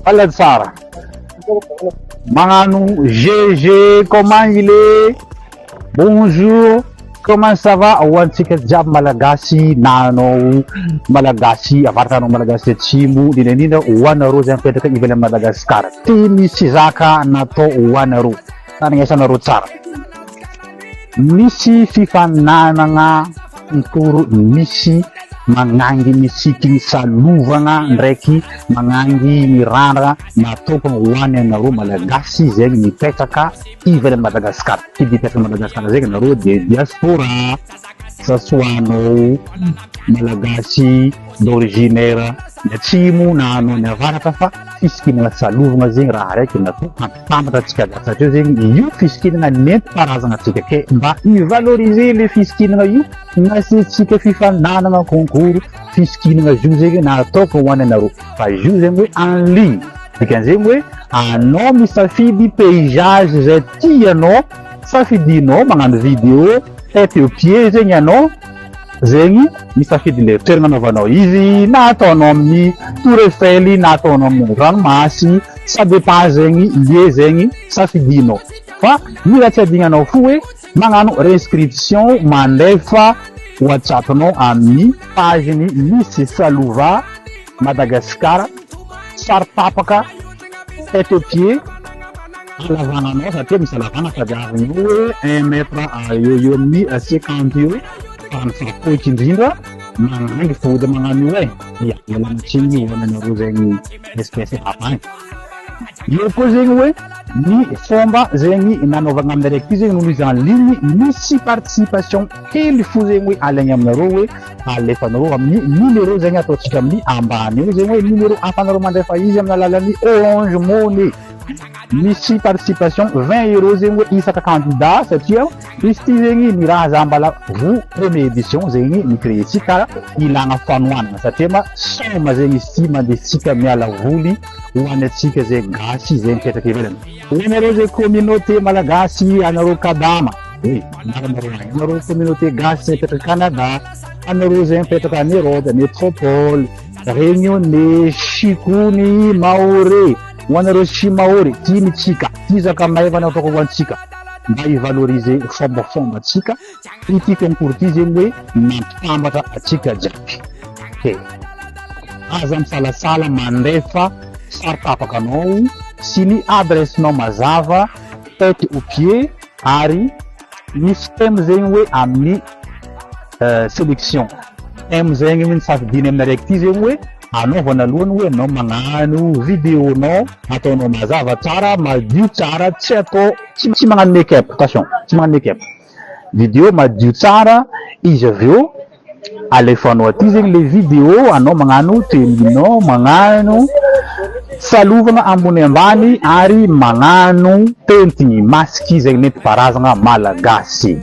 Alla tsara. Magnano GG comment il est? Bonjour, comment ça va? Ho antsika jiaby Malagasy na anao Malagasy avaratra anao Malagasy atsimo indrindra indrindra ho anareo izay mipetraka ivelan'i Madagasikara. Ty misy zaka natao ho anareo. Tandrignesanareo tsara. Misy fifaninanana tontolo misy magnangy misikiny salovagna ndraiky magnangy mirandrana natokana ho any anareo Malagasy zegny mipetraka ivelan'i Madagascar. Ty mipetraka Madagascar zegny anareo de diaspora, ça soit anao Malagasy d'originaire ny atsimo na anao ny avaratra fa fisikinana salovagna zegny raha raiky natao hampitambatra antsika gasy satria zegny io fisikinana nentim-paharazana antsika ke mba hi-valoriser le fisikinana io nasiantsika fifaninanana concours fisikinana izy io zegny nataoko ho any anareo fa izy io zegny hoe en ligne dikan'izegny hoe anao misafidy paysage zay tianao safidinao magnano vidéo tête aux pieds zegny anao zegny misafidy le toerana anaovanao izy na ataonao amin'ny tour Eiffel na ataonao amin'ny ranomasy, ça dépend zegny lieu zegny safidinao fa mila tsy adignanao fo hoe magnano réinscription mandefa whatsapp-nao amin'ny page-ny Miss Salova Madagascar sary tapaka tête aux pieds halavananao satria misy halavana tadiaviny eo hoe un mètre eo eo amin'ny 50 eo fa ny fahapoiky indrindra magnangy fody magnano io e ia ialana tsiny ho anareo zegny espèce hafa agny eo koa zegny hoe ny fomba zegny nanaovagna amin'ny araiky ty zegny noho izy en ligne misy participation kely fo zegny hoe alaigny aminareo hoe alefanareo amin'ny numéro zegny ataontsika amin'ny ambany eo zegny hoe numéro ahafahanareo mandefa izy amin'ny alalan'ny Orange Money. Misy participation 20 euros zegny hoe isaka candidat satria izy ty zegny ny raha za mbala vo première édition zegny ny créé tsika ilagna fanohanana satria ma soma zegny izy ty mandesitsika miala voly ho any atsika zay gasy zay mipetraka ivelany. Ho anareo zay communauté malagasy, anareo kadama, oui, anaranareo agny, anareo communauté gasy zay mipetraka Canada, anareo zay mipetraka any Europe, métropole, Réunionnais, Chikony, Maoré, ho anareo Shimaoré, ty ny tsika, ty zaka maivana ataoko ho antsika mba hi-valoriser fombafomba atsika, ity concours ty zegny hoe mampitambatra atsika jiaby. Ke aza misalasala mandefa sary tapaka anao sy ny adresse-nao mazava tête aux pieds ary misy thème zegny hoe amin'ny sélection thème zegny ny safidiny amin'ny araiky ty zegny hoe anao voanalohany hoe anao magnano vidéo-nao ataonao mazava tsara madio tsara tsy atao tsy magnano make-up, attention, tsy magnano make-up, vidéo madio tsara izy avy eo alefanao aty zegny le vidéo anao magnano teninao magnano salovagna ambony ambany ary magnano tenty masque zegny nentim-paharazana malagasy.